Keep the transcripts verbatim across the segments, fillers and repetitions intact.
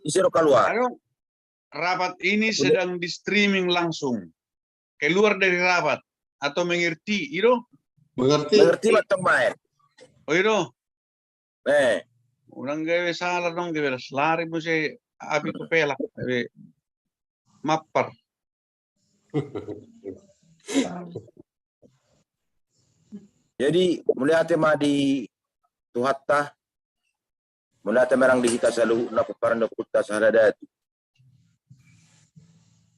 Ise do kaluar? Anu, rapat ini sedang di-streaming langsung. Keluar dari rapat atau mengerti, i do? Mengerti. Mengerti ma tong baen. Oh, i do. Eh. Unang gabe salah dong, gabe las lari muse api tu pelak, gabe mappar. Jadi, mauliate ma di Tuhanta, mauliate ma nang di hita saluhutna pomparan ni ompunta sahadatu.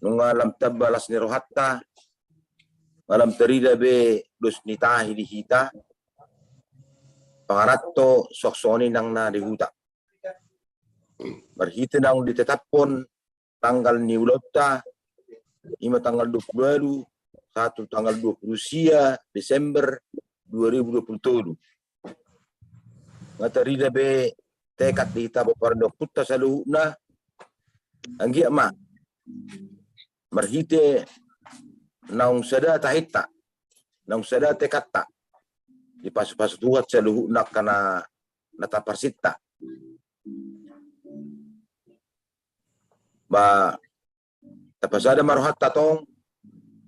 Nunga lam tamba las ni rohanta, nunga lam tarida be dos ni tahi di hita, pangaranto suang songon i nang na di huta. Marhite naung ditetaphon tanggal ni ulaonta, i ma tanggal dua puluh walu sahat tu tanggal dua puluh sia Desember dua ribu dua puluh tolu. Nunga tarida be tekad di hita pomparan ni ompunta saluhutna, anggiat ma marhite naung sada tahinta, naung sada tekadta, dipasupasu Tuhan saluhutna angka na, na taparsinta. Ba, tapasada ma rohanta tong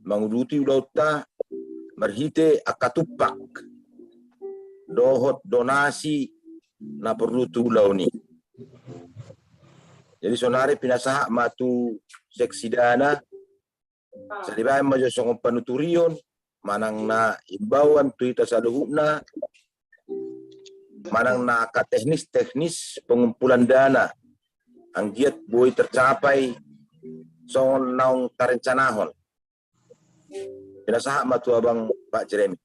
manguduti ulaonta marhite angka tumpak dohot donasi na porlu tu ulaon i. Jadi, saonari pinasahat ma tu seksidana, sai dibaen ma jo songon panuturion, manang na imbauan tu hita saluhutna, manang na angka teknis-teknis pengumpulan dana, anggiat boi tercapai songon naung tarencanahon. Pinasahat ma tu abang Pak Jeremy.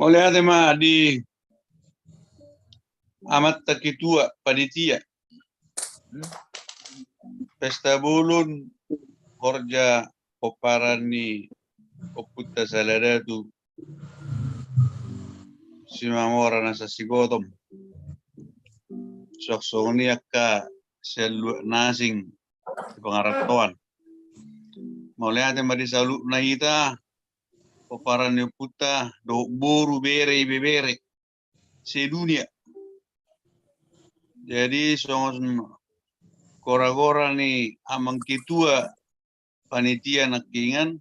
Mauliate ma di amanta ketua panitia. Pesta bolon horja pomparan ni ompunta sahadatu Simamora na sasigotom. Suang songon i angka sian luat na asing di pangarantoan. Mauliate ma di saluhutna hita pomparan ni ompunta dohot boru, bere, ibebere sedunia. Jadi songon gora-gora ni amang ketua panitia nangkiningan,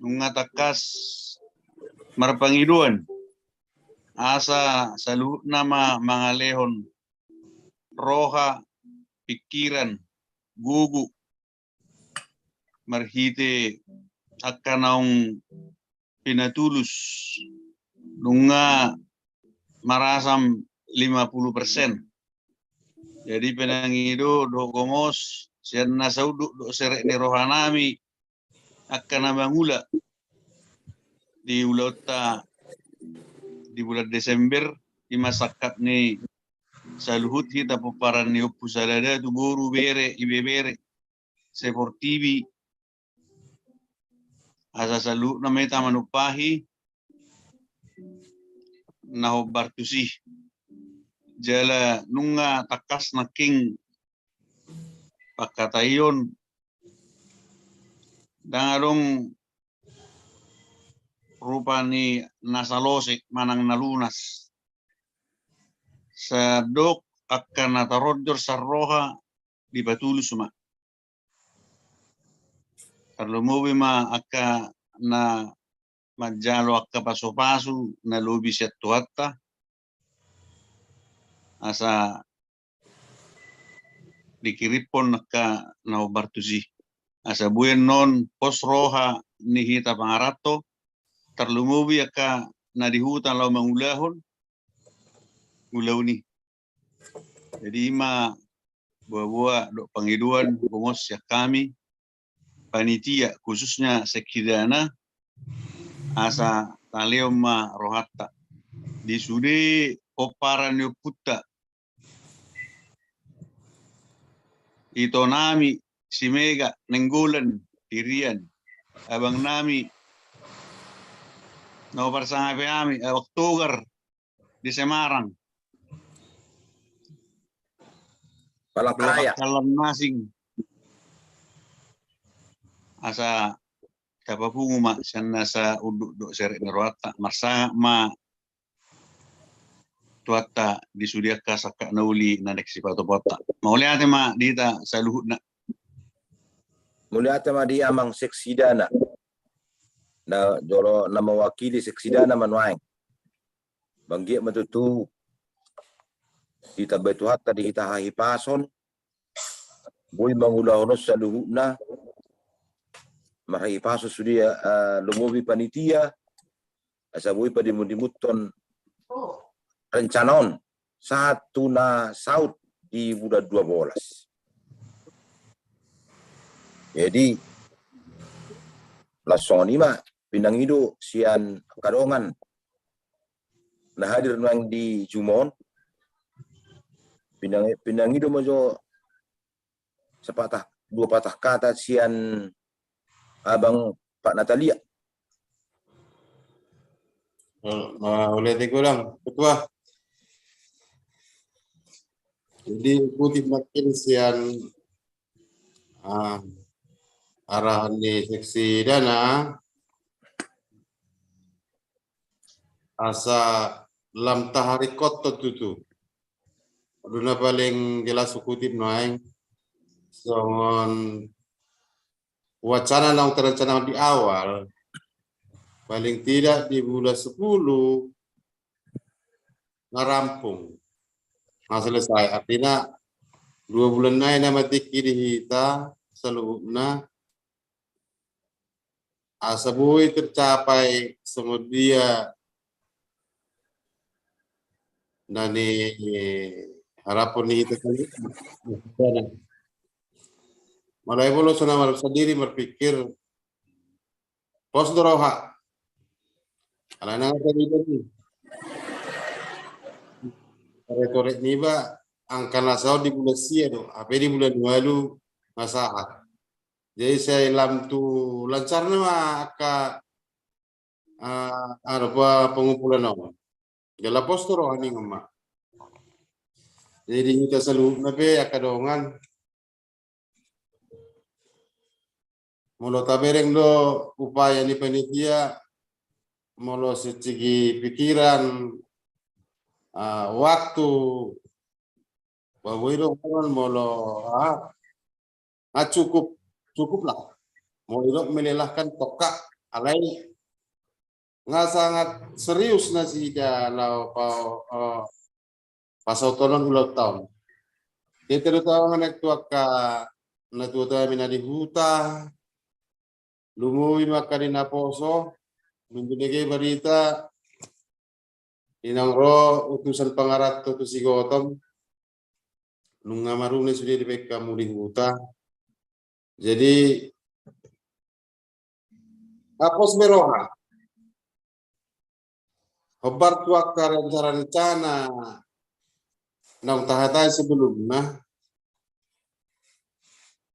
nunga tangkas marpangidoan asa saluhutna ma mangalehon roha, pikiran, gogo marhite angka naung pinatulus, nunga marasam lima puluh persen. Jadi, pangido dohot gomos sian na saunduk dohot serep ni rohanami, angka na mangula di ulaonta di bulan Desember, i ma sangkap ni saluhut hita pomparan ni ompu sahadatu, boru, bere, ibebere seportibi, asa saluhutna ma hita manumpahi na hombar tusi. Jala nunga tangkas nangkin pangkataion, ndang adong rupa ni na salose manang na lunas. Sadok angka na taronjor sian roha dipatulus ma. Tarlumobi ma angka na manjalo angka pasupasu na lobi sian Tuhanta, asa dikiriphon angka na hombar tusi. Asa boi annon pos roha ni hita pangaranto, tarlumobi angka na di huta laho mangulahon ulaon i. Jadi, i ma boa-boa dohot pangidoan gomos sian hami panitia, khususnya seksidana, asa talehon ma rohanta di sude pomparan ni ompunta, itonami Simega Nainggolan di Rian, abangnami na huparsangapi hami, abang Togar di Semarang, Palangkaraya, Palangkaraya. Asa tapapungu ma sian na saunduk dohot serep ni rohanta, marsangap ma Tuhanta di sude angka sangkap na uli na naeng sipatupaonta. Mauliate ma di hita saluhutna. Mauliate ma di amang seksidana. Na jolo na mewakili seksidana ma nuaeng. Anggiat ma tutu ditambai Tuhanta di hita hahipason, boi mangulahon on saluhutna, marhahipason sude, eh, lumobi panitia, asa boi padimundimunhon rencana on sahat tu na saut di bulan dua bolas. Jadi, laos songon i ma pinangido sian angka dongan na hadir nuaeng di jumon. Pinang-, pinangido ma jo sapatah, dua patah kata sian abang Pak Natalia. Mauliate godang, Ketua. Jadi, kutip makin sian, ah, arahan ni seksidana, asa lam taharingkothon tutu. Dung na paling jelas hukutip nuaeng, songon wacana naung terencana di awal, paling tidak di bulan sepuluh na rampung, na selesai. Artina, dua bulan nai na matingki di hita saluhutna, asa boi tercapai songon dia na niharapon ni hita saluhutna. Molo au molo songon na marsandiri marpikir, pos do roha. Alana nga tadi tadi. Korek-korek niba angka na saut di bulan sia do, hape di bulan ualu nga sahat. Jadi sai lam tu lancarna ma angka, ah, anu, pa-, pengumpulan on. Jala pos do roha ninna ma. Jadi di hita saluhutna pe angka dongan, molo tabereng do upaya ni panitia, molo sisigi pikiran, ah, waktu, ba boi do molo, ah, ah, cukup, cukup lah. Molo didok melelahkan, tongka, alai nga sangat serius nasida laho pa-, eh, pasautonon ulaonta on. Jadi terutama ma tu angka natuatua nami na di huta, lumobi ma angka di naposo, dung binege barita, di naung ro utusan pangaranto tu Sigotom, nunga marune sude dibaen hamu di huta. Jadi, pos be roha. Hombar tu angka rencana-rencana naung tahatai sebelumna,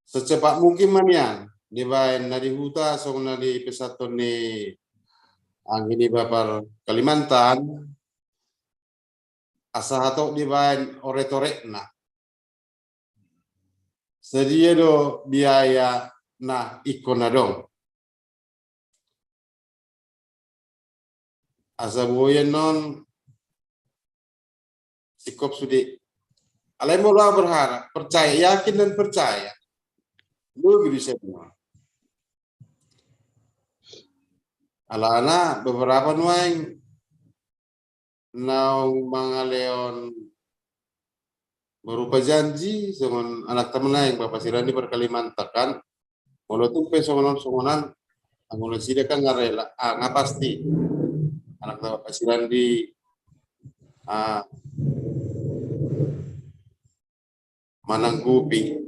secepat mungkin ma nian dibaen na di huta, songon na dipesanhon ni anggi niba par Kalimantan, asa hatop dibaen oret-oretna. Sadia do biaya na ingkon adong. Asa boi annon singkop sude. Alai molo au berharap, percaya, yakin dan percaya, lobi do i semua. Alana beberapa nuaeng naung mangalehon berupa janji, songon anakta ma nuaeng Bapak Sirandi par Kalimantan kan. Molo tung pe songon on songon an, anggo nasida kan nga rela, ah, nga pasti. Anakta Bapak Sirandi, ah, mananggupi.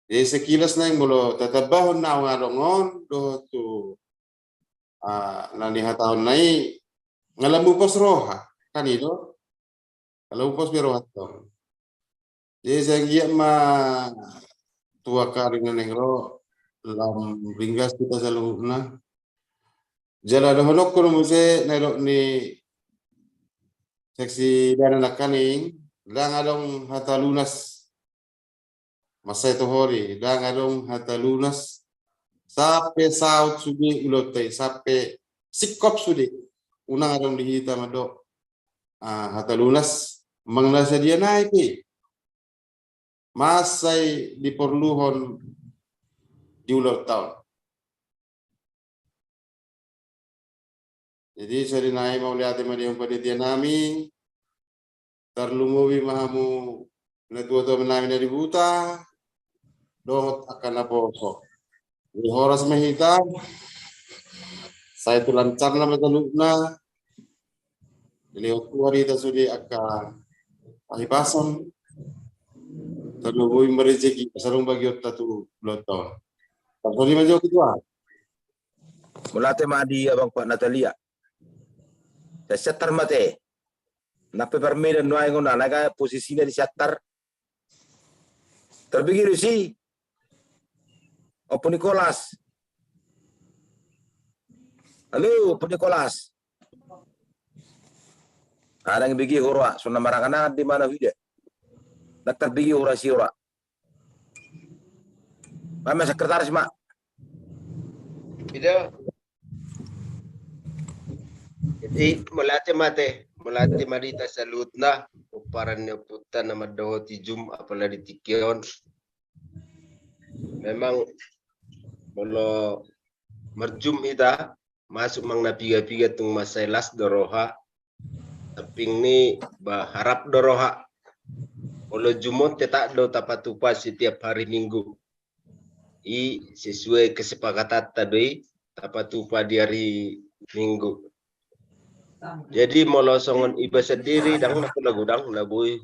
Jadi sekilas nuaeng molo tatambahon naung adong on dohot tu, ah, na nihatahon na i, nga lam hupos roha, kan i do? Nga lam hupos be roha tong. Jadi sai anggiat ma tu angka ari na naeng ro lam ringgas hita saluhutna. Jala dohononku do muse na nidok ni seksidana nangkaning, ndang adong hata lunas. Mansai tu hori, ndang adong hata lunas. Sampe saut sude ulaonta i, sampe singkop sude. Unang adong di hita mandok ah, hata lunas, manang na sadia nai pe mansai diporluhon di ulaonta on. Jadi, saonari nai mauliate ma di hamu panitia nami, tarlumobi ma hamu natuatua nami na di huta, dohot angka naposo. Jadi, horas ma hita, sai tu lancarna ma saluhutna, dilehon Tuhan hita sude angka hahipason, tarlumobi ma rejeki, asa adong bagionta tu ulaonta on. Tarsongon i ma jo ketua. Mauliate ma di abang Pak Natalia. Sian Siantar ma ate. Nang pe Parmedan nuaeng on, alai nga posisina di Siantar. Tarbege do disi. Ompu Nikolas. Halo, Ompu Nikolas. Ndang bege huroha, so na marangan-angan di mana huida. Ndang tarbege huroha si huroha. Baen ma sekretaris ma. Ida. Jadi, mauliate ma ate, mauliate ma di hita saluhutna, pomparan ni ompunta na mandohoti Zoom, apala di tingki on. Memang, molo mar-Zoom hita, masuk manang na piga-piga tung mansai las do roha, samping ni ba harap do roha. Molo Zoom on tetap do tapatupa setiap hari Minggu. I sesuai kesepakatanta do i tapatupa di hari Minggu. Jadi molo songon iba sandiri ndang na pola godang na boi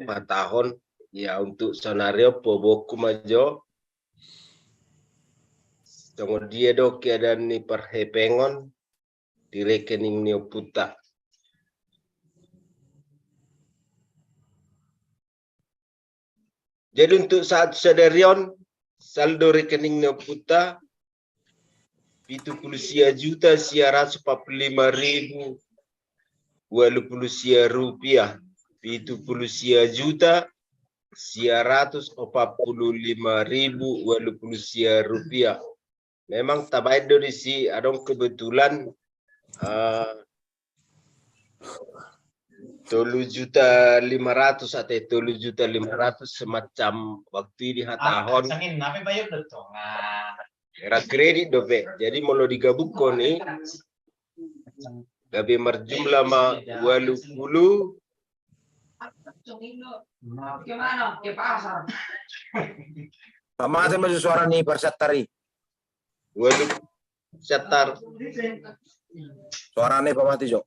huhatahon, ya, untuk saonari on paboaonku ma jo songon dia do keadaan ni parhepengon di rekening ni ompunta. Jadi untuk saat sadari on, saldo rekening ni ompunta pitu pulu sia juta sia ratus opat pulu lima ribu ualu pulu sia rupiah. Pitu pulu sia juta sia ratus opat pulu lima ribu ualu pulu sia rupiah. Memang tabaen do disi, adong kebetulan, eh, tolu juta lima ratus ate, tolu juta lima ratus semacam waktu i dihatahon. Era kredit dope. Jadi molo digabungkon i, gabe marjumlah ma ualu pulu. Pamate ma jo suara ni Parsiantar i. Ualu Siantar. Suara ni pamate jo.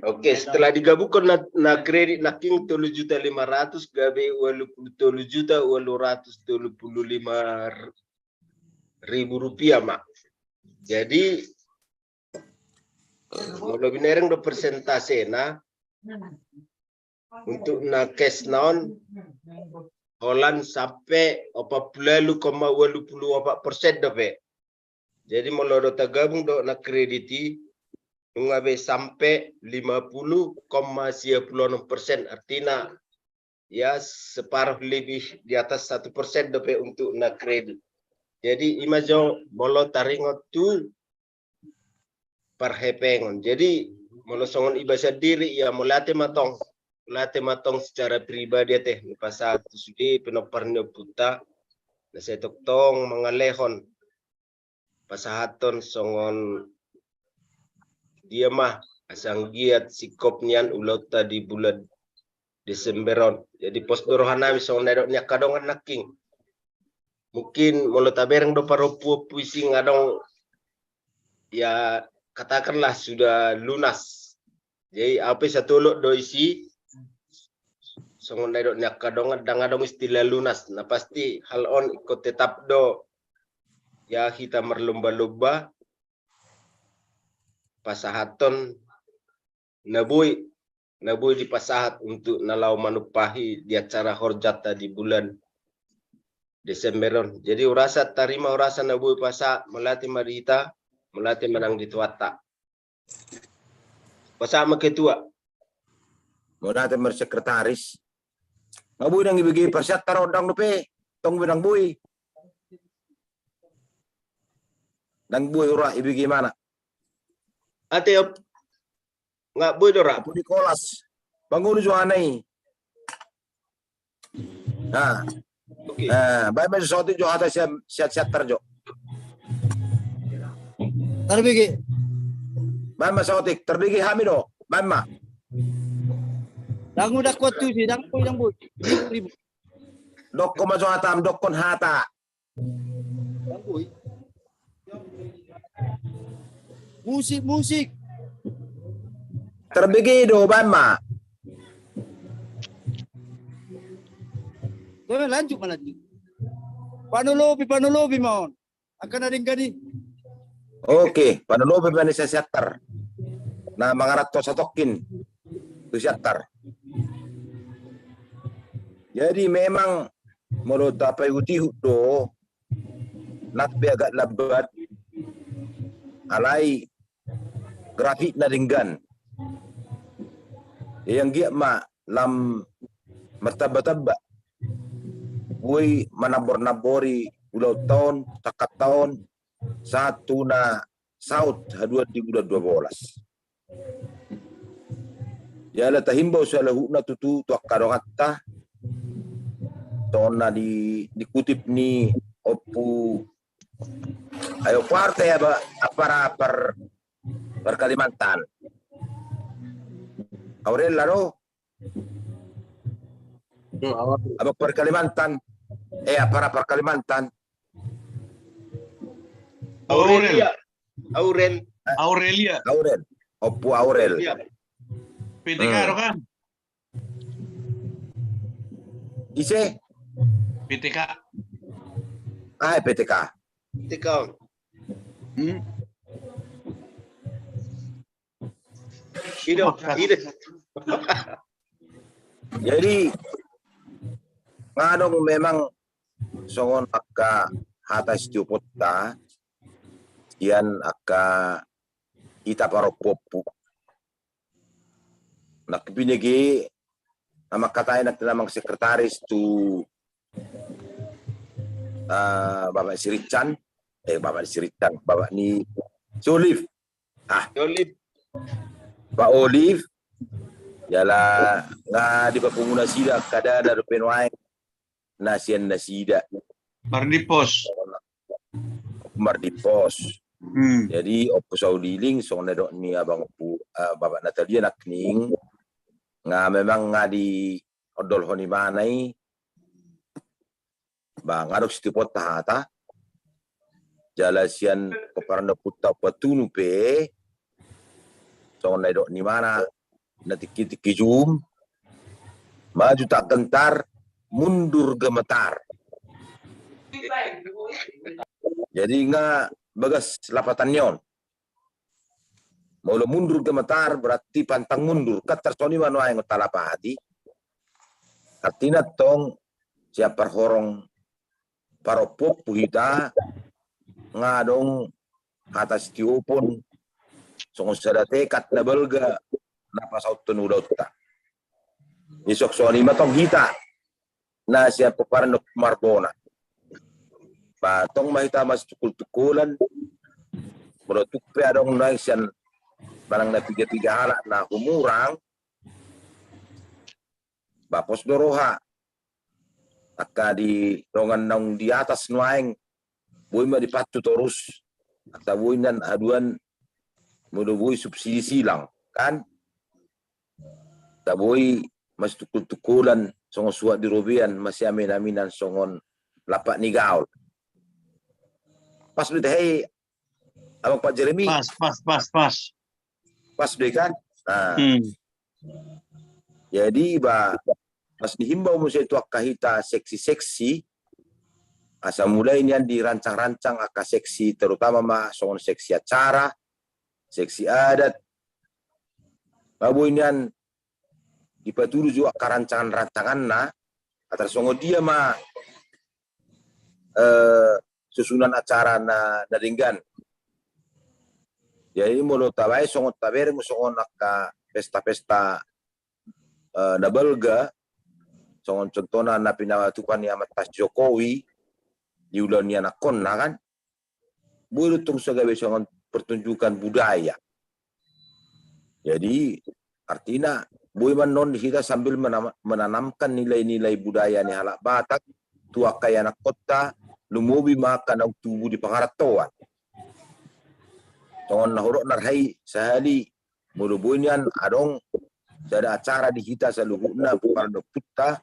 Oke, setelah digabungkon na, na kredit nangkin tolu juta lima ratus gabe ualu pulu tolu juta ualu ratus tolu pulu lima ribu rupiah ma. Jadi molo binereng do persentasena, untuk na cash na on holan sampe opat pulu ualu koma ualu pulu opat persen dope. Jadi molo do tagabung do na kredit i, nunga be sampe lima pulu koma sia pulu onom persen, artina ya separuh lebih di atas satu persen dope untuk na kredit. Jadi ima jo molo taringot tu parhepengon. Jadi molo songon iba sandiri, ya mauliate ma tong, mauliate ma tong secara pribadi ate, na pasahat tu sude pinompar ni ompunta, na sai tongtong mangalehon pasahaton songon dia ma asa anggiat singkop nian ulaonta di bulan Desember on. Jadi pos do rohanami songon na nidok ni angka dongan nangkin. Mungkin molo tabereng do parompuompu i sing adong, ya katakanlah sudah lunas. Jadi au pe satolop do isi, songon na nidok ni angka dongan ndang adong istilah lunas. Na pasti hal on ingkon tetap do ya hita marlomba-lomba pasahaton na boi, na boi dipasahat untuk na laho manumpahi di acara horjanta di bulan Desember on. Jadi hurasa tarima hurasa na boi pasahat, mauliate ma di hita, mauliate ma nang di Tuhanta. Pasahat ma ketua. Mauliate ma sekretaris. Nga boi nang ibege Parsiantar on, ndang dope, tong be ndang boi. Ndang boi ora ibege imana. Ate, Om. Nga boi do ra. Ompu Nikolas. Bangun jo hana i. Nah. Oke. Eh, baen ma saotik jo hata sian, sian Siantar jo. Tarbege. Baen ma saotik, tarbege hami do. Baen ma. Ndang udah kuat tu si, ndang boi, ndang boi. Ribut, ribut. Dokkon ma jo hata, dokkon hata. Musik, musik. Tarbege do, baen ma. Tuh, lanjut ma, lanjut. Panolopi, panolopi ma on. Angka na denggan i. Oke, panolopi ma ni Siantar. Na mangaranto satongkin tu Siantar. Jadi memang molo tapaihut-ihut do, nat pe agak lambat, alai grafik na denggan. Yang giat ma lam martamba-tamba. Boi manambor-nambori ulaonta on, tangkanta on, sahat tu na saut haduan di bulan dua bolas. Jala tahimbau saluhutna tutu tu angka donganta, songon na di, dikutip ni Ompu, ai Ompu Arte, apa, apa, apa, par Kalimantan. Aurella do? Hmm. Abang par Kalimantan. Eh, apa, apa, par Kalimantan? Aurel. Aurelia. Aurel. Aurelia. Aurel. Ompu Aurel. Iya. P T K. Hmm. Ro kan? Ise? P T K. Ah, P T K. P T K. Hmm. Ido, ido. Jadi, nga adong memang songon angka hata sitioponta, sian angka hita parompuompu. Nang binege, na mangkatai nang, na mangsekretaris tu, eh, Bapak Sirican, eh, Bapak Sirican, Bapak ni Solif. Ah. Olive. Pak Olive, jala nga dipapungu nasida angka dana dope nuaeng na sian nasida. Mardimpos. Mardimpos. Hmm. Jadi Ompu Sauliling, songon na didok ni abang Ompu, eh, Bapak Natalia nangkining, nga memang nga diondolhon imana i, ba nga adong sitioponta hata, jala sian pomparan ni ompunta Ompu Antunu pe, songon na didok ni imana, na tingki-tingki jum, maju tak gentar, mundur gemetar. Jadi nga bagas lapatan ni on. Molo mundur gemetar berarti pantang mundur, kan tarsongon i ma nuaeng on talapati. Artina tong sian parhorong parompuompu hita nga adong hata sitiopon songon sada tekad na balga na pasauthon ulaonta. Di songon i ma tong hita na sian pomparan ni Ompu Marbona. Ba tong ma hita masitungkol-tungkolan, molo tung pe adong nuaeng sian manang na piga-piga halak na humurang, ba pos do roha. Angka di dongan naung di atas nuaeng, boi ma dipantu torus, asa boi nian haduan molo boi subsidi silang, kan? Asa boi masitungkol-tungkolan, songon suhat di robean, masiamin-aminan songon lampak ni gaol. Pas do tahe, Abang Pak Jeremy? Pas, pas, pas, pas. Pas do i kan? Nah. Hmm. Jadi, ba, pas dihimbau muse tu angka hita seksi-seksi, asa mulai nian dirancang-rancang angka seksi, terutama ma songon seksi acara, seksi adat. Ba boi nian dipatudu jo angka rancangan-rancanganna, asa songon dia ma, eh, susunan acara na, na denggan. Jadi molo tabaen songon tabereng songon angka pesta-pesta, eh, na balga, songon contohna na pinatupa ni amanta Jokowi di ulaon ni anakkonna kan. boi do torus gabe songon pertunjukan budaya. Jadi artina boi ma annon hita sambil menama-, menanamkan nilai-nilai budaya ni halak Batak tu angka ianakkonta, lumobi ma angka naung tubu di pangarantoan. Songon na hudok na rahi sahali, molo boi nian adong sada acara di hita saluhutna, pomparan ni ompunta,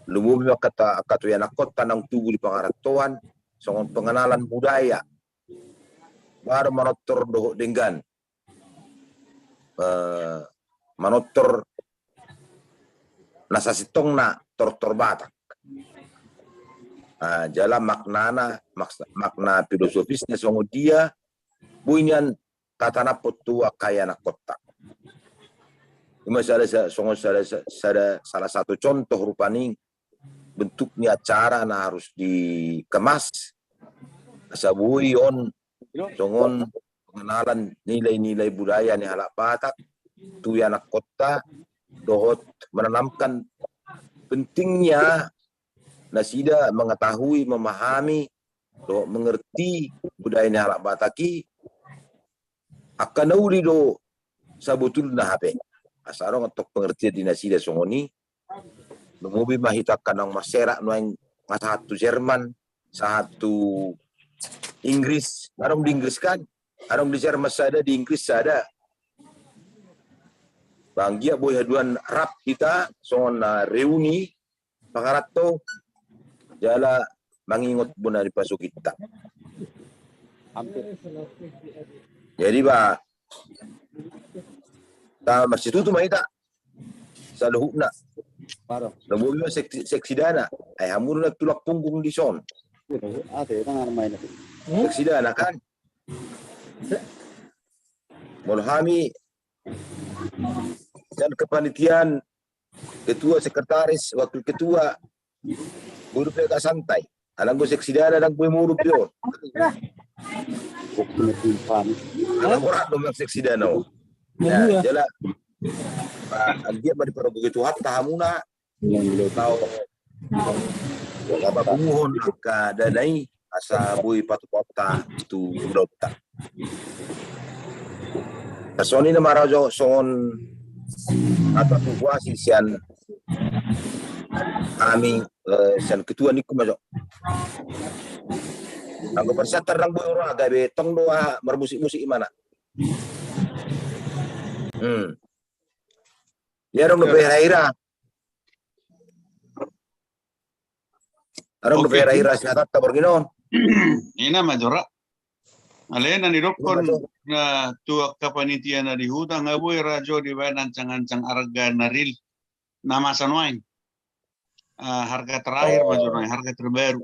lumobi ma angka ta-, angka tu ianakkonta naung tubu di pangarantoan, songon pengenalan budaya. Baru manortor dohot denggan. Eh, manortor na sasintongna tortor Batak. Ah, jala maknana, maks-, makna filosofisna songon dia, boi nian tatanaphon tu angka ianakkonta. Ima sada, sa-, songon sada, sa-, sada, salah satu contoh rupani bentuk ni acara na harus dikemas, asa boi on songon pengenalan nilai-nilai budaya ni halak Batak tu ianakkonta, dohot menanamkan pentingnya nasida mengetahui, memahami, dohot mengerti budaya ni halak Batak i. Angka na uli do sabotulna hape. Asa adong antong pengertian di nasida songon i. Lumobi ma hita angka naung marserak nuaeng, nga sahat tu Jerman, sahat tu Inggris. Adong di Inggris kan? Adong di Jerman sada, di Inggris sada. Ba anggiat boi haduan rap hita songon na reuni pangaranto jala mangingot bona ni pasokitta. Jadi ba ta marsitutu ma hita saluhutna. Baru. Lobo ma seksi, seksi dana. Ai hamu na tulang punggung di son. Ada yang tangan main. Seksi dana kan? Molo hami dan kepanitiaan, ketua, sekretaris, wakil ketua, boi pe agak santai. Alai anggo seksi dana ndang boi modom pe on. Alai borat do memang seksi dana on. Ya, jala. Anggiat ma diparogohi Tuhanta hamuna. Tau. Papunguhon angka dana i asa boi patupaonta tu ulaonta. Songon i ma raja songon hata tu huasi sian hami, eh, sian ketua ningku ma jo. Anggo parsiantar ndang boi ro, gabe tong do aha marmusik-musik imana. Hmm. Ia adong dope hira-hira. Adong dope hira-hira sihatanta borngin on. Ina ma jora. Alai na nidokkon na tu angka panitia na di huta nga boi raja dibaen ancang-ancang arga na real. Na masa nuaeng. Ah, harga terakhir ma jora, harga terbaru.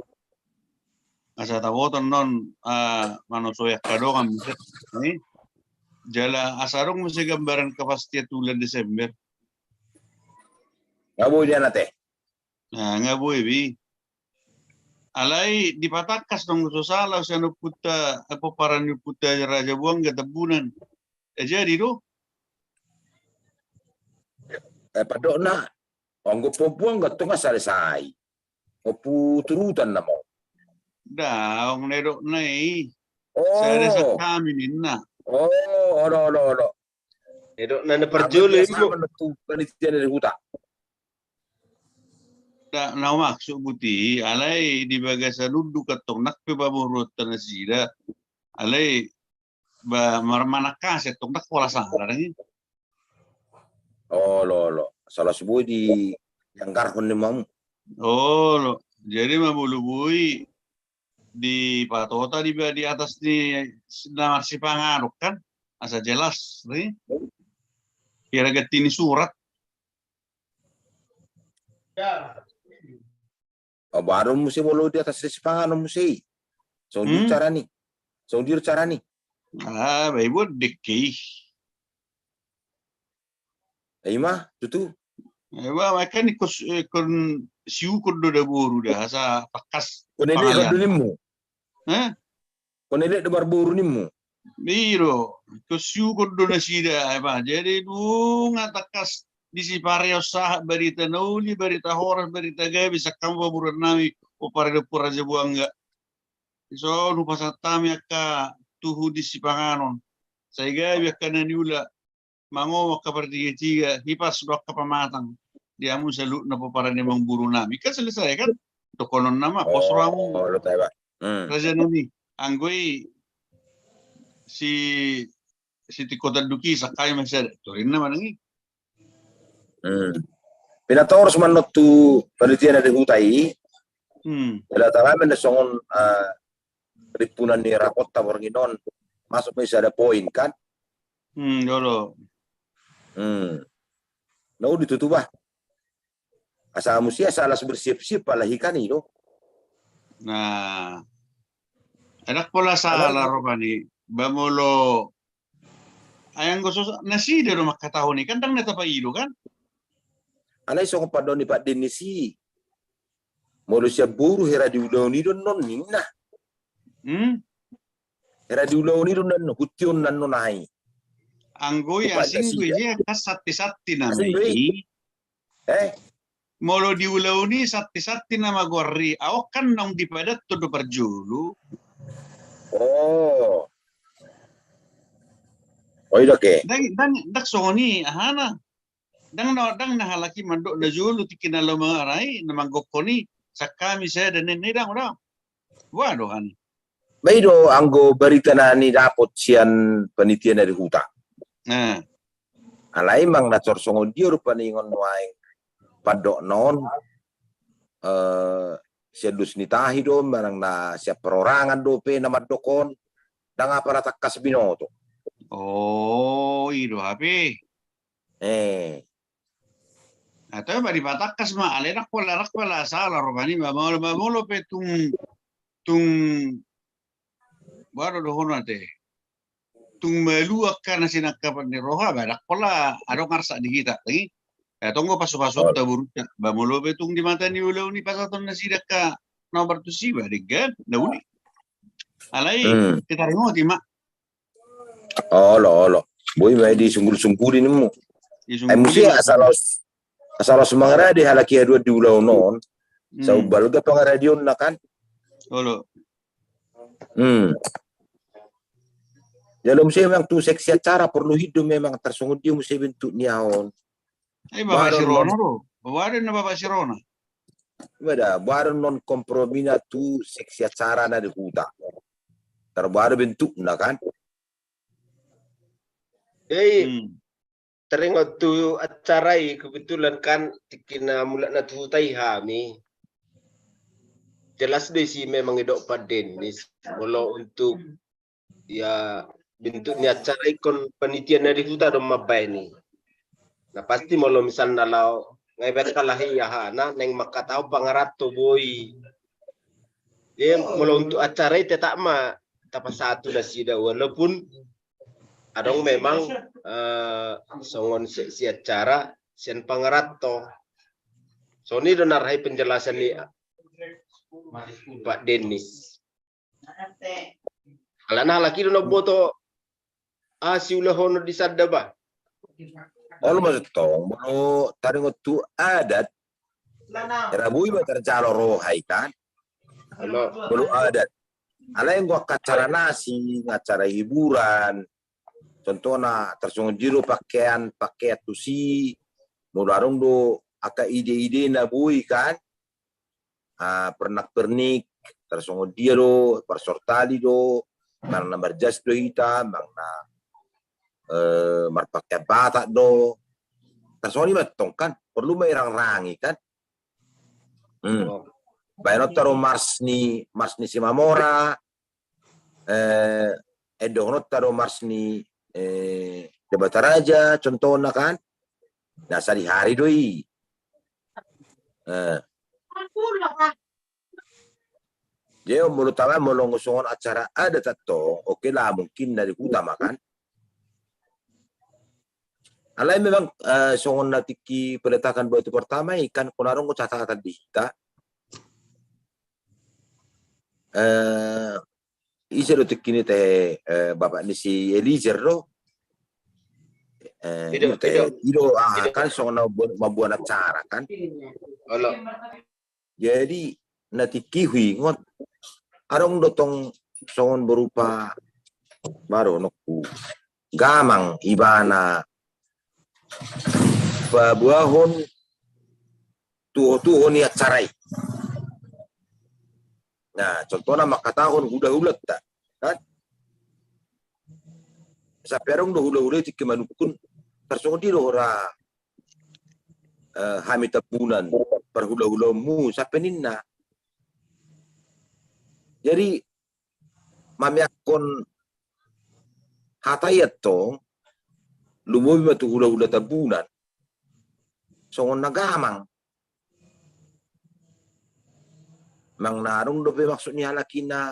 Asa taboto non, ah, manusoi angka dongan muse. Jala asa adong muse gambaran kepastian tu bulan Desember. Nga boi dia nate. Nah, nga boi bi. Alai dipatangkas dong so sala sian ompunta, apa paran ni ompunta Raja Buangga Tambunan. Eh, jadi do. Eh, padokna. Anggo pompuan gantong selesai. Ompu turutan nama. Daong nedok nai. Oh. Saya desa kami ninna. Oh, olo, olo, olo. Nedok nai na parjolo i. Panitia dari huta. Da, na maksud buti, alai di bagasan unduk antong nang pe pamoruonta nasida. Alai ba mar-, manangkasi antong ndang pola sala dang i. Olo, olo. Sala suboi di anggarhon ni mamu. Olo. Jadi ma molo boi dipatota di, di atas ni na marsipanganon kan asa jelas ni. Kira ganti ni surat. Baru muse molo di atas sipanganon muse i. Songon dia carani. Songon dia carani. Ah, bai buat dek i. Ima tutu. Ba makan ikon, ikon siukon do da boru da asa pakas. Kon elek do nimmu. Hah? Kon elek do marboru nimmu. Iro, ikon siukon do nasida, ai ba. Jadi nunga tangkas disi pareon sahat barita na uli, barita horas, barita gabe, sangkam pamoruon nami, o pareon Raja Buangga. Dison hupasahat hami angka tuhu di sipanganon. Sai gabe angka na niula, mangomo angka partiga-tiga, hipas do angka pamatang. Di hamu saluhutna pomparan ni amangboru nami. Kan selesai kan? Dohonon nama, pos rohamu. Raja nami. Anggo i si, si tingkotan duki, sangkami masih ada. Torinna manang i. Pinatoros mannon tu panitia na di huta i. Ela talamen na songon rimpunan ni rapotta borngin on. Masuk ma i sada poin kan. Jolo. Na uli tutu bah. Asa muse asa las bersiap-siap pala hikan i do. Nah. Enak pola salah rupani. Ba molo ai anggo so nasida do mangkatahon i kan ndang na tapaido kan. Alai songon pandok ni Pak Dennis i. Molo sian boru hera di ulaon i do non ninna. Hera di ulaon i do non hution nan non ai. Anggo i asing do i kan satti-satti nama i. Eh? Molo di ulaon i satti-satti nama goar i. Aon kan naung dipadatto do parjolo. Oh. Oh, i do ke. Ndang, ndang, ndang songon i, ahana. Ndang na, ndang na halak i mandok na jolo tingki na laho mangarai, na manggokhon i, sangkami sada ninna i ndang, ndang. Boha do hana. Ba i do anggo barita na nidapot sian panitia na di huta. Alai manang na tor songon dia rupani ingon nuaeng pandokna on, eh, sian dos ni tahi do manang na sian perorangan dope na mandok on, ndang apala tangkas binoto. Oh, i do hape. Eh. Atau ba dipatangkas ma, alai ndang pola, ndang pola salah rupani, ba molo, ba molo pe tung, tung, boha do dohonon ate. Tung malu angka na sinangkapan ni roha, ba ndang pola adong arsak di hita, i. Ya tonggo pasu-pasu ta burutna, ba molo pe tung di mata ni ulaon i pasahaton nasida angka na ombar tusi, ba denggan, na uli. Alai, kita ringoti ma. Olo, olo. Boi ma i disunggul-sungguli nimmu. Ai muse asa laos, asa laos mangarade halak i haduan di ulaon on. Sai umbalga pangaradionna kan. Olo. Hmm. Jala muse memang tu seksi acara porlu hido memang tarsongon dia muse bentuk ni aha on. Ai bapak Sirona do. Boha do na bapak Sirona. Beda, boha do non kompromina tu seksi acara na di huta. Tar boha do bentukna kan. Jadi taringot tu acara i kebetulan kan tingki na mulak na tu huta i hami. Jelas do isi memang idok Pak Dennis. Molo untuk ya bentuk ni acara i ingkon panitia na di huta do mambaen i. Na pasti molo misalna laho ngai baen halahi ahana naeng mangkatahon pangaranto boi. Jadi molo untuk acara i tetap ma tapasahat tu nasida walaupun adong memang eh, songon seksi acara sian pangaranto. Songon i do na rahi penjelasan ni Pak Dennis. Alana halak i do na umboto ah siulahonon di sanda ba. Olo ma tong molo taringot tu adat. Era boi ma tarjalo roha i kan. Molo adat. Alai anggo angka acara na asing, acara hiburan. Contohna tarsongon dia do pakean, pakean tusi. Molo adong do angka ide-ide na boi kan. Ah, pernak-pernik, tarsongon dia do, parsortali do, manang na marjas do hita, manang na eh, marpakean Batak do. Tarsongon i ma tong kan, porlu ma irangrangi kan. Hmm. Baenonta do mars ni, mars ni Simamora, eh, endongononta do mars ni eh, Debata Raja, contohna kan. Na sadihari do i. Eh. Jadi molo tama molo songon acara adat tong, oke lah mungkin na di huta ma kan. Alai memang eh, songon na tingki peletakan batu pertama i kan kona ro catatan di hita. Eh, ise do tingki ni te eh, bapak ni si Eliezer do. Eh, ido, ido, ido, ah, ido. Kan songon na mambuat acara kan. Olo. Jadi na tingki huingot Adong do tong songon berupa baru nokku gamang ibana paboahon tuho-tuho ni acara i. Nah, contohna mangkatahon hula-hulanta, kan? Sampe adong do hula-hula i tingki manungkun, tarsongon dia do hora, eh, hami Tambunan, parhula-hulaonmu, sampe ninna. Jadi, mameakkon hata i antong, lumobi ma tu hula-hula Tambunan, songon na gamang. Manang na adong dope maksud ni halak i na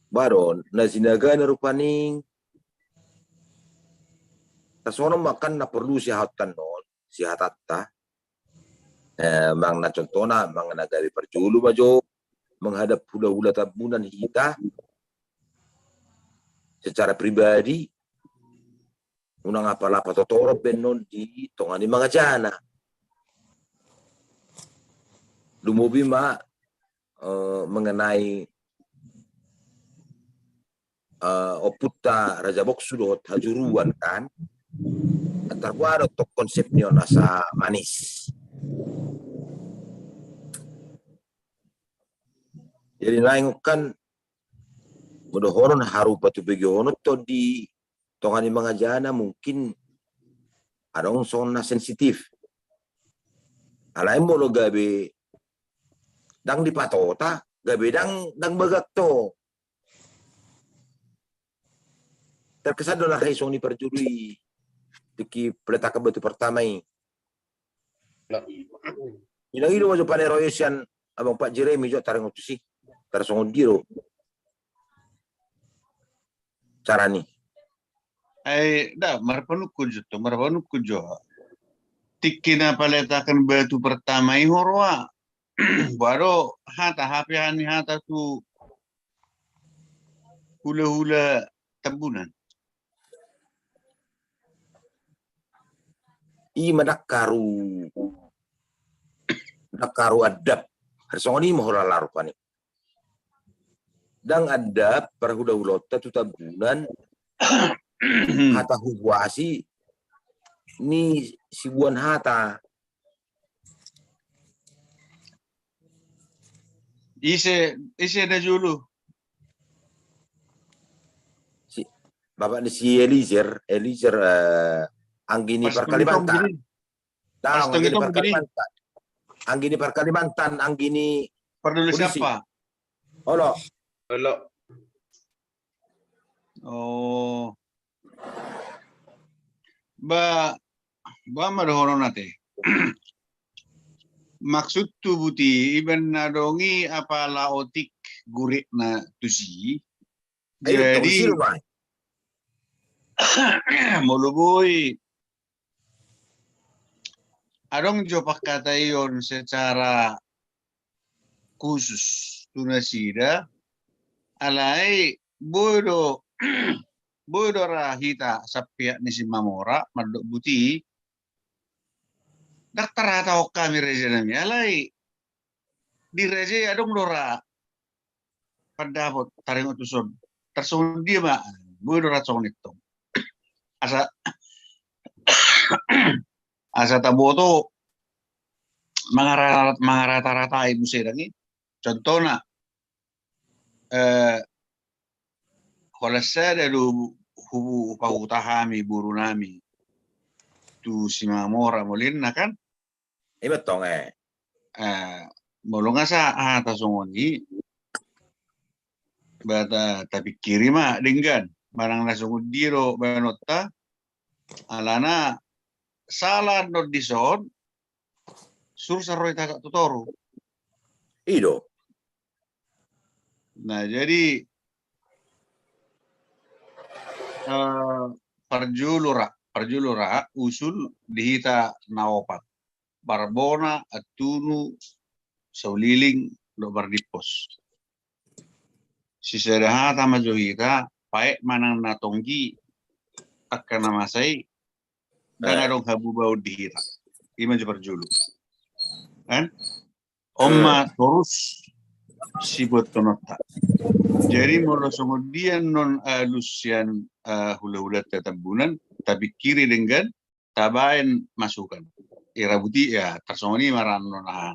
baru na jinagana rupani. Tarsongon on ma kan na porlu sihatanhon, sihatanta. Eh, manang na contohna, manang na gabe parjolo ma jo menghadap hula-hula Tambunan hita secara pribadi, unang apala patotoron baenon di tonga ni mangajana. Lumobi ma, eh, mengenai, eh, ompunta Raja Boksu dohot hajuruan, kan? Antar boha do tong konsep ni on asa manis. Jadi naeng kan, molo dohonon harupa tu begehonon tong di tonga ni mangajana mungkin adong songon na sensitif. Alai molo gabe ndang dipatota, gabe ndang, ndang bagak tong. Terkesan do na hei songon i parjolo i, tingki peletakan batu pertama i. Nah. Inang i do ma jo paneroyo sian Abang Pak Jeremy jo taringot tusi. Tarsongon dia do carani. Ai, da, marpanungkun jo tu, marpanungkun jo. Tingki na paletakan batu pertama i ho roa. Boha do hata, hape hami hata tu hula-hula Tambunan. I ma ndang haru, ndang haru andap. Tarsongon i ma holan larupan i. Ndang andap parhula-hulaonta tu Tambunan hata huhuasi ni sibuan hata. Ise, ise na jolo? Si, bapak ni si Eliezer, Eliezer, eh, anggi ni par Kalimantan. Anggi ni par Kalimantan, anggi ni par Kalimantan, anggi ni polisi. Olo. Olo. Oh. Ba, ba ma dohonon ate. Maksud tu buti, iba na dong i apala otik gurikna tusi. Jadi, molo boi adong jo pangkataion secara khusus tu nasida, alai boi do, boi do ra hita sapiak ni Simamora mandok buti, ndang tarhatahon hami raja nami, alai di raja i adong do ra pandapot taringot tuson. Tarsongon dia ma, boi do ra songon i tong. Asa, asa taboto mangara-, mangarata-ratai muse dang i. Contohna, eh, holan sada do hu-, hupahuta hami boru nami tu Simamora molo ninna kan. Ima tong, eh. Eh, molo nga sa hata songon i, ba ta, tapingkiri ma denggan manang na songon dia do baenonta, alana sala non dison, sur sa ro hita tu toru. I do. Nah, jadi, eh, parjolo ra, parjolo ra usul di hita na opat. Barbona, Antunu, Sauliling, dohot Bardimpos. Sisada hata ma jo hita, paet manang na tonggi angka na masa i, ndang adong habubaon di hita. Ima jo parjolo. Kan? On ma torus. sibuat tononta. Jadi molo songon dia non alus sian uh, hula-hulanta Tambunan, tapingkiri denggan, tabaen masukan. Irabuti ya tarsongon i marano na.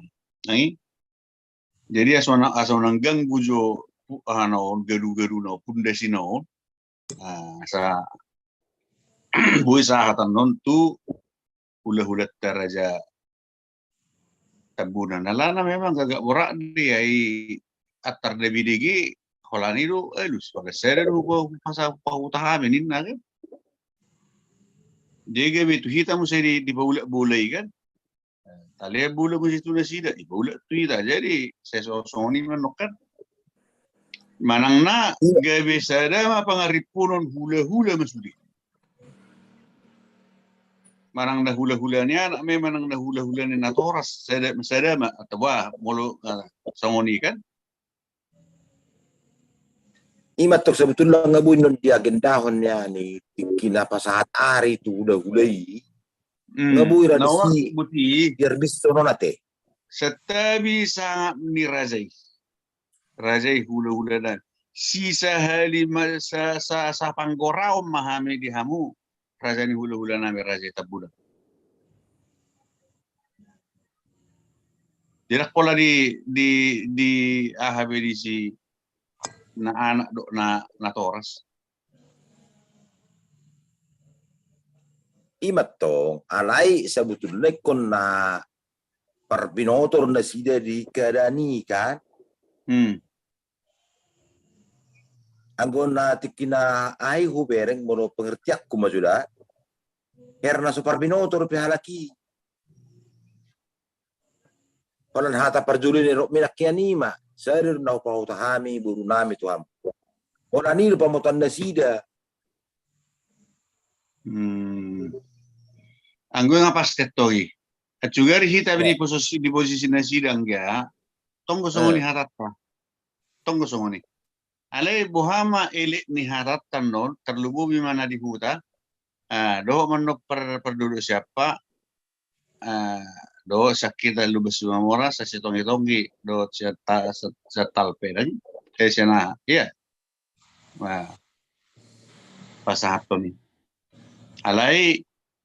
Jadi aso na aso nang ganggu jo anu garu-garu na pundasi na on. Asa boi sahatan non tu hula-hulanta raja Tambunan. Alana memang gagak borak di ai antar da bidege holan i do alus bagas sada do pasa pahuta hami ninna kan. Dia gabe tu hita muse di di paulak bolai kan. Tale bula muse tu nasida i paulak tu hita jadi saya songon i manok kan. Manang na gabe sada ma pangarimpunon hula-hula ma sude. Manang na hula-hula ni anak me manang na hula-hula ni natoras sada sada ma atau wah molo songon i kan. Ima tong sebetulna nga boi non diagendahon ya ni tingki na pasahat ari tu hula-hula i. Nga boi ra disi biar bisa nona te. Setabi sangap ni raja i. Raja i hula-hula na sisa hali sa sa sa panggoraon ma hami di hamu raja ni hula-hula nami raja i Tambunan. Tidak pola di di di aha be disi na anak dok na na toras. Ima tong alai sebetulna ikkon na parbinotor nasida di keadaan i kan. Hmm. Anggo na tingki na ai hubereng molo pengertianku ma suda. Herna so parbinotor pe halak i. Holan hata parjolo ni rok minak kian ima sadir na hupahuta hami boru nami tu hamu. Holan i do pamotan nasida. Hmm. Anggo nga pas tetoi. Acugari hita di posisi di posisi nasida angga. Tonggo songoni hatata. Tonggo songoni. Alai boha ma elek ni hatata non terlumobi ma na di huta. Ah, dohot manno per perdodok siapa. Ah, dohot sian kita lumbas sumamora sasi tonggi-tonggi dohot sian talpe dan eh sian aha iya. Nah, pasahaton i. Alai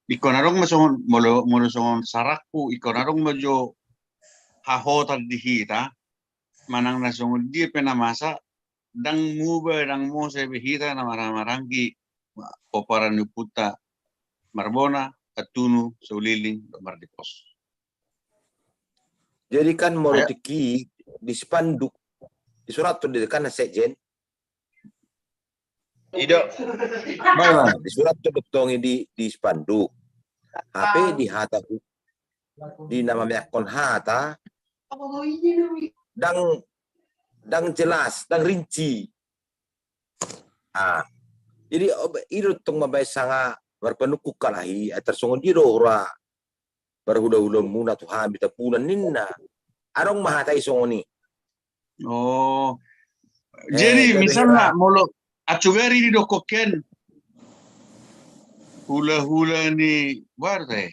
ikkon adong ma songon molo molo songon sarakku ikkon adong ma jo hahotan di hita manang na songon dia pe na masa dang muba dang mose be hita na marhaha-maranggi pomparan ni ompunta Marbona, Attunu, Sauliling, Mardipos. Jadi kan molo tingki di spanduk di surat tu di kan sekjen. Ido. Di surat tu tong di di spanduk. Hape di hata di nama meakkon hata dang dang jelas, dang rinci. Ah. Jadi ido tong mabaen sanga marpanungkun kalahi atar songon dia do hura parhula-hulaonmuna tu hami Tambunan ninna. Adong ma hata i songon i. Oh. Jadi misalna molo acugari di dokoken hula-hula ni warta.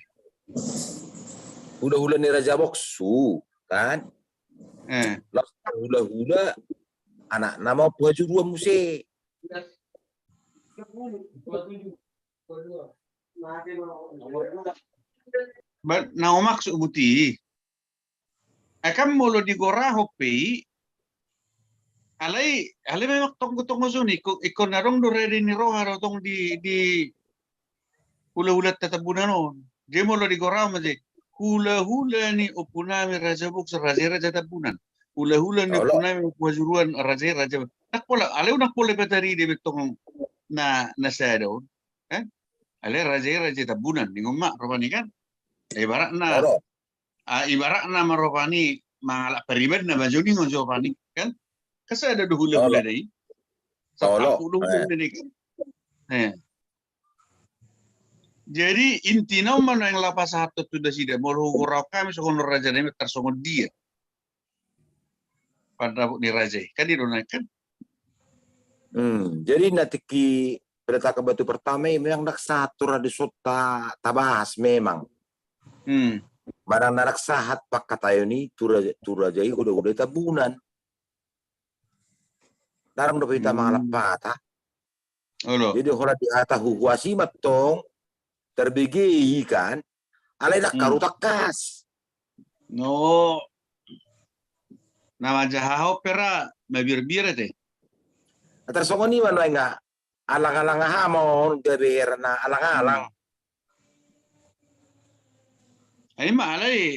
Hula-hula ni Raja Boksu kan. Eh. Hula-hula anak nama puha juruan muse. Na maksud buti. Akan molo digorahon pe i alai alai memang tonggo-tonggo suni ikkon na dong do redi ni roha do tong di di hula-hula Tambunan on. Dia molo digorahon ma je hula-hula ni ompunami Raja Boksu raja-raja Tambunan. Hula-hula ni ompunami Ompu Hasuruan raja-raja. Nak pola alai nak pola patari dia betong na na sada on. Kan? Ale raja i raja Tambunan ningon ma ropani kan. Ibaratna ah, ibaratna ma ropani mangalap pariban na bajo ningon jo ropani kan. Kan sada do hula-hula dai. Sada hula-hula dai kan. Eh. Jadi intina ma na yang lapas hatot tu nasida molo hugorahon hami songon raja nami tarsongon dia. Pandapot ni raja i kan i do na kan. Hmm, jadi na tingki peletakan batu pertama i memang nak sahat tu raja sota tabahas memang. Hmm. Barang na nak sahat pangkataion i tu raja i hula-hula Tambunan. Ndang adong dope hita mangalap hata. Jadi holan di hata huhuasi ma tong, terbege i kan, alai ndang karu tangkas. No, na manjaha ho pera mabiar-biar ate. Tarsongon i ma nuaeng, alang-alang aha ma on gabe hera na alang-alang. Ai ma alai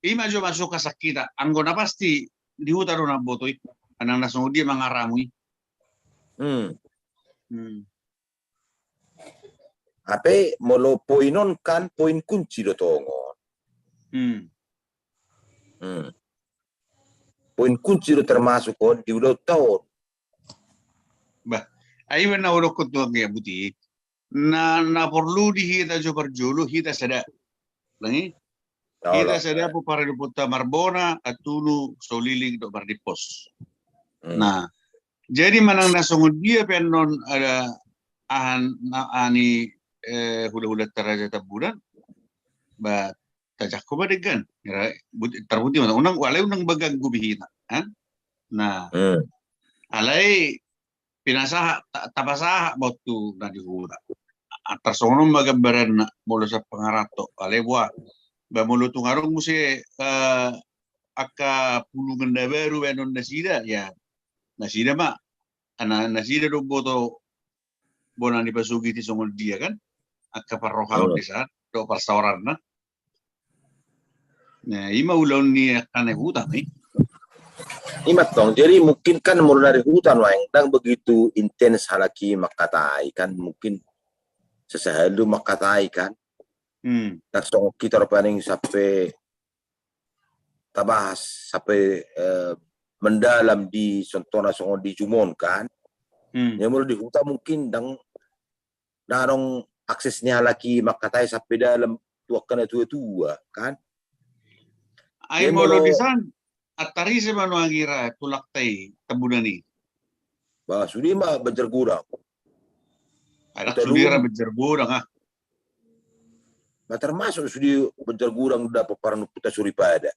ima jo masuk ka sakita anggo na pasti di huta do na boto i. Anang na songon dia mangaramu i. Hmm. Hmm. Ape molo poin on kan poin kunci do tongon. Hmm. Hmm. Poin kunci do termasuk on di ulaonta on. Bah, ai na udokkon tu anggia buti. Na, na porlu di hita jo parjolo hita sada. Nangi? Hita sada pomparan ni ompunta Marbona, Antunu, Soliling dohot Mardimpos. Hmm. Nah, jadi manang na songon dia pe annon ada ahan, na, ani, eh, hula-hula taraja Tambunan. Ba tajangkon ma denggan. Tarbuti ma unang, alai unang baganggu be hita kan. Nah, alai pinasahat, tapasahat ma on tu na di huta. Tarsongon on ma gambaranna molo sian pangaranto alai boha. Ba molo tung adong muse, eh, angka pulungan na baru baenon nasida ya. Nasida ma, nasida do boto bona ni pasogiti songon dia kan. Angka parrohaon di san do parsaoranna. Nah, ima ulaon ni angka na di huta ma i. Ima tong, jadi mungkin kan molo na di huta nuaeng ndang begitu intens halak i mangkatai kan, mungkin sasahali do mangkatai kan. Hmm. Ndang songon hita rupani sampe tabahas sampe, eh, mendalam di contohna songon di jumon kan. Hmm. Ya molo di huta mungkin ndang na adong akses ni halak i mangkatai sampe dalam tu angka na tua-tua kan. Ai molo di san antar ise ma nuaeng ira tulangta i Tambunan i? Ba sude ma Banjar Godang. Ai ndang sude ra Banjar Godang ah. Ba termasuk sude Banjar Godang da pomparan ni ompunta soripada.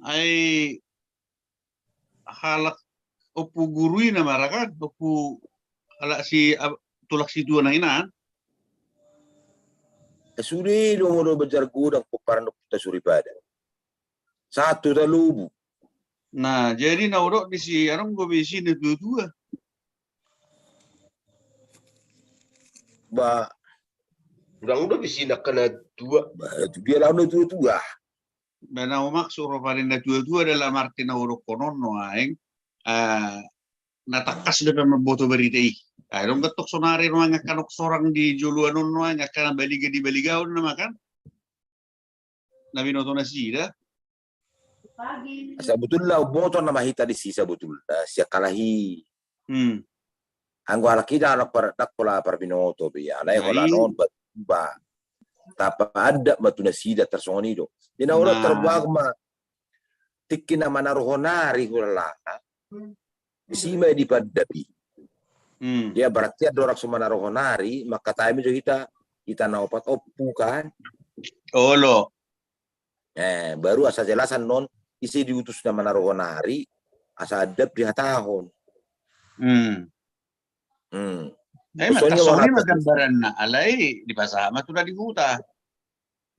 Ai halak ompu guru i na mara kan, ompu halak si, tulang si tua na hinan. Sude do molo Banjar Godang pomparan ni ompunta soripada. Sahat tu Hutalobu. Nah, jadi na hudok di si adong do be isi na tua-tua. Ba udang do be isi na tua. Ba dia laon na tua-tua. Ba na humaksud rupani na tua-tua dalam arti na hudokkon on nuaeng, eh, na tangkas dope mamboto barita i. Ai dong gantong sonari nuaeng angka na sorang di joloan on nuaeng angka na baliga di baliga on nama kan. Na binoto nasida. Sabotulna umboto nama hita di si sabotulna sian halak i. Hmm. Anggo halak i ndang pola parbinoto be alai holan on ba tapaandap ma tu nasida tarsongon i do. Di na olo tarbuang ma tingki na manaruhon ari hulala. Isi ma i dipaandap i. Hmm. Ya berarti andorang so manaruhon ari mangkatai ma jo hita, hita na opat ompu kan. Olo. Eh, baru asa jelas annon ise diutus na manaruhon ari asa andap dihatahon. Hmm. Hmm. Ai ma tarsongon i ma gambaranna alai dipasahat ma tu na di huta.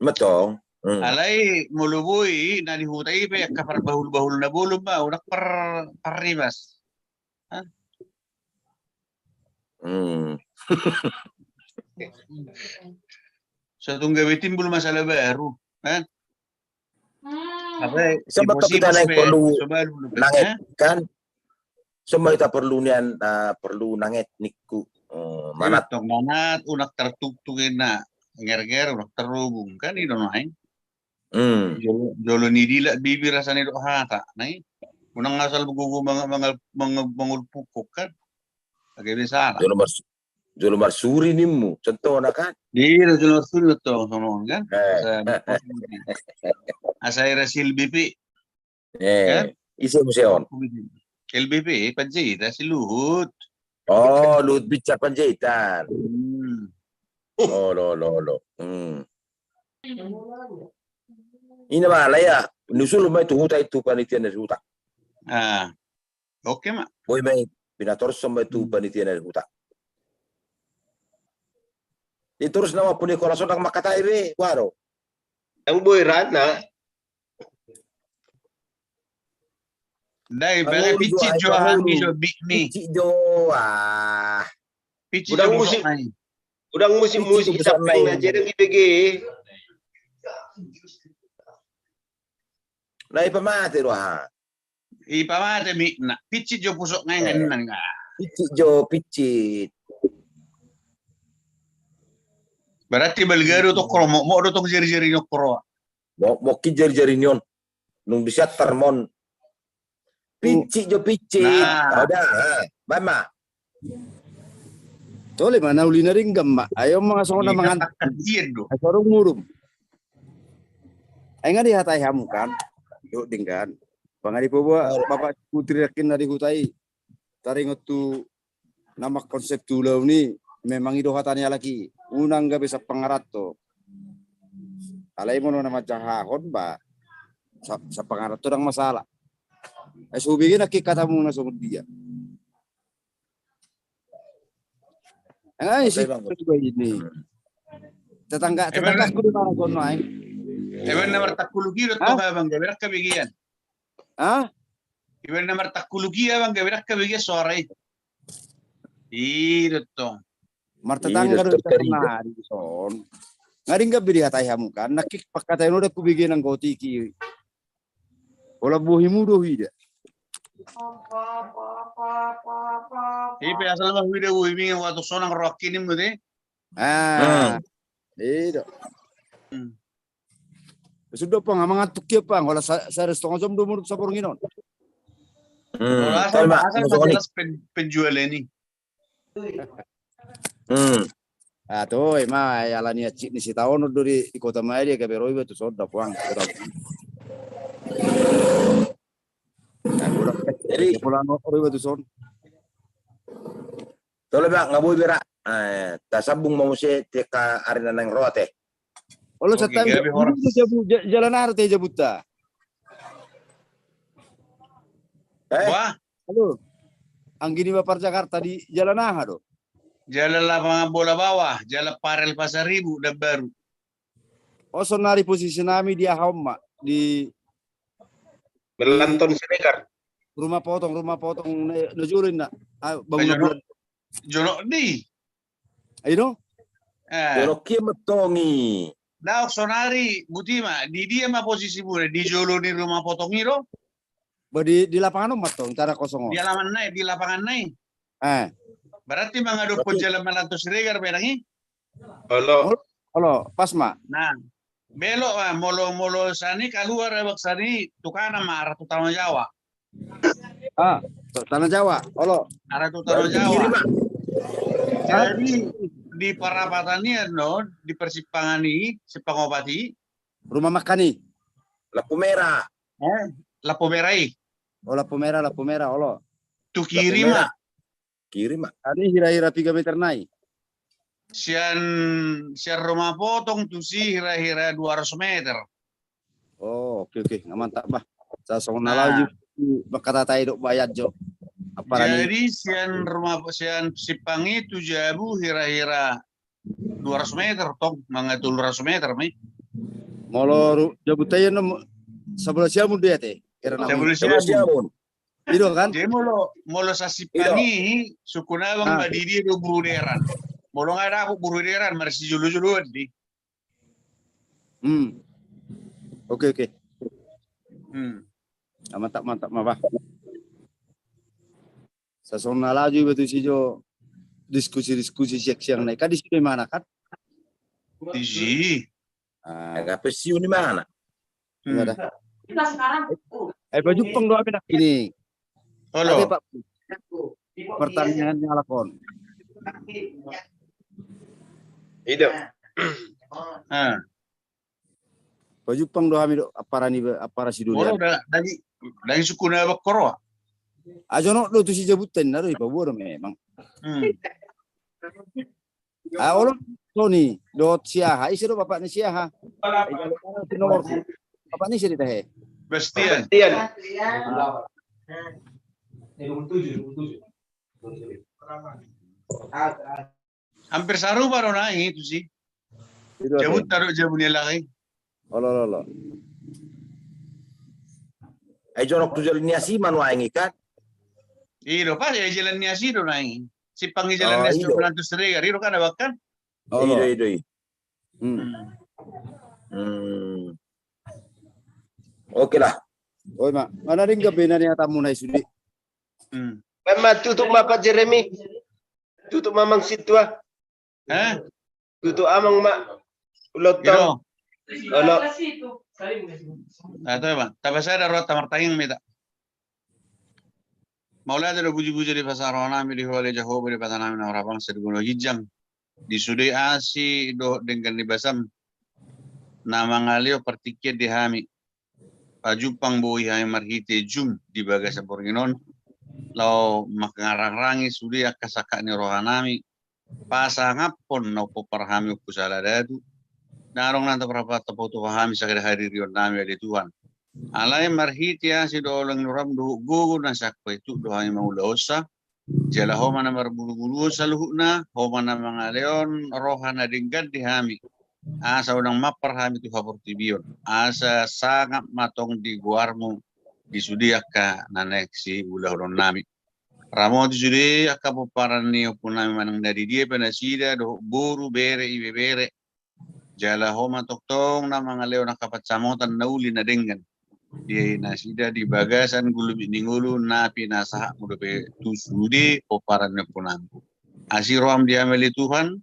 Metong. Hmm. Alai molo boi na di huta i pe angka parbahul-bahul na bolon ma unang par, parrimas. Hmm. Satung gabe timbul masalah baru kan. Apa? Sama kita naik perlu nanget kan. Sama kita perlu nian, perlu nanget niku. Manat tong manat unang tartuktuk ina. Nger-nger unang terhubung kan i do naeng. Hmm. Jolo, jolo ni dilak bibir asa ni dok hata nai. Unang asal gogo mangulpukok kan. Pakai biasa lah. Jolo mars, jolo marsuri nimmu contohna kan. Iya jolo marsuri betul sonon kan. Asa era sil B P. Eh, ise muse on? L B P Panjaitan si Luhut. Oh, Luhut Binsar Panjaitan. Hmm. Oh, lo lo lo. Hmm. Ina ma alai ya, nusul ma i tu huta i tu panitia na huta. Ah. Oke ma. Boi ma i, pinatorushon ma i tu panitia na di huta. Di torus nama pun i kola sonang makatai be, waro. Yang boi rana. Dai, bale picit jo, ami jo bik ni. Picit jo, ah. Picit jo musik. Udang musik-musik, tapi nggak jadi di B G. Na ipamate do aha. Ipamate mi na picit jo pusok ngai ngai nang. Picit jo picit. Berarti balga do tong koro, mokmok do tong jari-jari ni on koro. Mokmok i jari-jari ni on. Nung disiantar mon. Picit jo picit. Nah. Ada, ha. Baen ma. Tole ma na uli na ringgan ma. Ayo ma songon na mangan. Ai sorong murum. Ai nga dihatai hamu kan. Yuk dingkan. Pangadi po buat bapak putri rakin na di huta i. Taringot tu na mangkonsep tu ulaon i, memang i do hata ni halak i, unang gabe sampang aranto. Alai molo na manjahahon ba, sa-, sampang aranto ndang masalah. Ai so hubege nangkin hatamu na songon dia. Enggak isi juga ini. Tetangga, tetangga ku di mana sono ai. Emang na martangkuluk i do tong abang gabe rangka begean. Hah? Iba na martangkuluk i abang gabe rangka begean soara i. I do tong. Martetangga do i do tong. Nari son. Nga dingkan be dihatai hamu kan. Nangkin pangkataion on do hubege nang gotik i. Holan bohimu do huida. I pe asal ma huida bohimi, watu sonang rohakini mute. Ah. I do. Sudah pang mangantuk ia pang, holan sa-, sehari setengah jam do muruk saborngin on. Asal, asal jelas pen-, penjualan i. Ah, to, ima, alani acik ni sitaon do di, di kota ma dia gabe ro iba tu son da puang. Jadi, pulang ro iba tu son. Tole bang, nga boi bera. Eh, tasambung ma muse tiap ari na naeng ro ate. Olo, santabi. Jabu, ja-, jala na aha do te jabunta? Eh? Wah. Halo. Anggi ni Bapar Jakarta di jala na aha do? Jala lapangan bola bawah, jala Parel Pasar Ibu, dan baru. O, sonari posisi nami di aha on ma, di Melanton Siregar. Rumah potong, rumah potong na, na jolo inna. Ah, bangunan jonok, bulan. Jonok di. Ayo do. Eh. Jonok i ma tong i. Daok sonari, buti ma, di dia ma posisi muna, di jolo ni rumah potong i do? Ba di, di lapangan on ma tong, tara kosong on. Di alaman nai, di lapangan nai. Eh. Berarti mangadophon jalan Melanton Siregar ma i. Olo. Olo, pas ma. Nah, belok ma, molo, molo sani kaluar abang sani tu kanan ma arah tu Tano Jawa. Ah, tu Tano Jawa, olo. Arah tu Tano Jawa. Jadi di parapatan i, no, di persimpangan i, simpang opat i. Rumah makan i. Lampu merah. Eh, lampu merah i. Oh, lampu merah, lampu merah, olo. Tu kiri ma. Kiri ma. Ari hira-hira piga meter nai? Sian, sian rumah potong tusi hira-hira dua ratus meter. Oh, oke, oke. Nga mantap bah. Sa songon na laho ju mangkatatai dohot bayat jo. Jadi sian rumah, sian simpang i tu jabu hira-hira dua ratus meter tong, manga tolu ratus meter ma i. Molo jabunta i na sabola siamun do i ate. Sabola siamun. I do kan? Jadi molo, molo sasimpang i, sungkun abang ma di dia do buru deran. Molo nga dapot buru deran, marsijolo-joloan di. Hmm. Oke, oke. Hmm. Ah, mantap, mantap ma bah. Sa songon na laho ju iba tusi jo diskusi-diskusi siang-siang nai. Kan disi do imana kan? Disi. Ah. Nga pensiun imana. Hmm. Ai pajumpang do hami nangkin i. Olo. Ate, Pak. Pertanyaan ni halak on. I do. Ah. Pajumpang do hami dohot ampara ni, ampara si Dolian. Olo, da-, dagi, dagi sungkun abang koro. Ah, jonok do tusi jabunta inna do, ipaboa do memang. Hmm. Ah, olo, Toni, dohot si aha, ise do bapak ni si aha? Bapak ni ise do i tahe? Bastian. Bastian. Ah. Hampir sarupa do na i tusi. Jabu taro jabu ni lae. Olo, olo, olo. Ai jorok tu jalan ni asi ma nuaeng i kan. I do pas, ai jalan ni asi do na i. Simpang ni jalan ni asi do. Penantu Siregar i do kan, bahkan. Olo. I do, i do, i. Hmm. Oke lah. Oi ma, mana dingga bena ni atamu na i sude. Hmm. Memang tutup ma Pak Jeremy. Tutup ma amang sintua. Hah? Tutup amang ma. Ulontong. Olo. Nah, itu ya, Bang. Tapasada roha ta martangiang ma hita. Mauliate do puji-puji dipasahat roha nami di Ho ale Jahowa Debata nami na marhabangsa di banua ginjang. Di sude asi dohot denggan ni basam na mangalehon partingkian di hami. Pajumpang boi hami marhite Zoom di bagasan borngin on. Laho mangarangrangi sude angka sangkap ni roha nami. Pasangaphon na umpompar hami Ompu Sahala Datu. Na adong na tapatupa hami sangkap hadirion nami ale Tuhan. Alai marhite asi dohot holong ni roham dohot gogo na sangkap i tuk do hami mangulahonsa. Jala Ho ma na marbulubuluhon saluhutna, Ho ma na mangalehon roha na denggan di hami. Asa unang mampar hami tu haportibion. Asa sangap ma tong di goarmu di sude angka na naeng siulahononnami. Ramoti sude angka pomparan ni ompunami manang na di dia pe nasida dohot boru, bere, ibebere. Jala Ho ma tongtong na mangalehon angka pansamotan na uli na denggan di nasida di bagasan gulmit ni ngolu na pinasahatmu dope tu sude pomparan ni ompunami. Asi roham di hami ale Tuhan,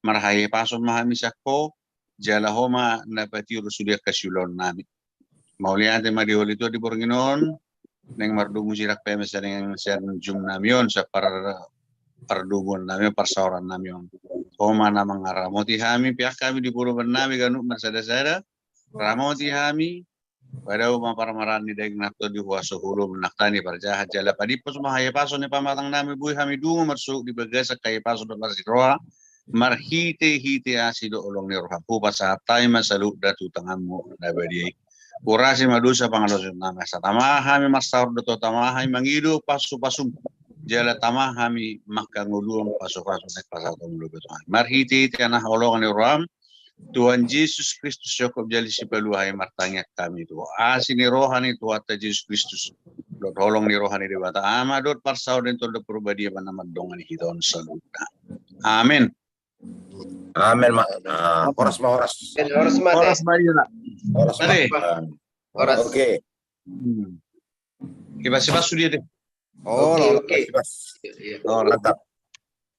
marhahipason ma hami sian Ho, jala Ho ma na patiur sude angka siulahonnami. Mauliate ma di Ho ale Tuhan di borngin on, naeng mardomu sirang pe sian Zoom nami on, sian par-, pardomuan nami on, parsaoran nami on. Ho ma na mangaramoti hami, peak hami di polopon nami ganup marsadasada, ramoti hami, padao ma parmaraan ni daging nang tondi, huaso holom nang tani parjahat, jala padimpos ma hahipason ni pamatang nami boi hami dungo marsogot di bagasan hahipason dohot marsiroha, marhitehite asi dohot holong ni roham. Hupasahat hami ma saluhutna tu tanganmu na badia i. Urasi ma dosa pangalaosion nami, asa tama hami marsaor dohot tama hami mangido pasupasum. Jala tama hami manghangoluhon pasupasu na pasahatonmu dope tu hami. Marhitehite na holong ni roham, Tuhan Jesus Kristus, Jakob jala Sipalua hami martangiang hami tu Ho. Asi ni roha ni Tuhanta Jesus Kristus, dohot holong ni roha ni Debata Ama, dohot parsaoran ni Tondi Porbadia ma na mandongani hita on saluhutna. Amen. Amen ma. Horas ma, horas. Horas ma. Horas ma. Horas ma. Oke. Kipas-kipas sude deh. Oke, oke. Mantap.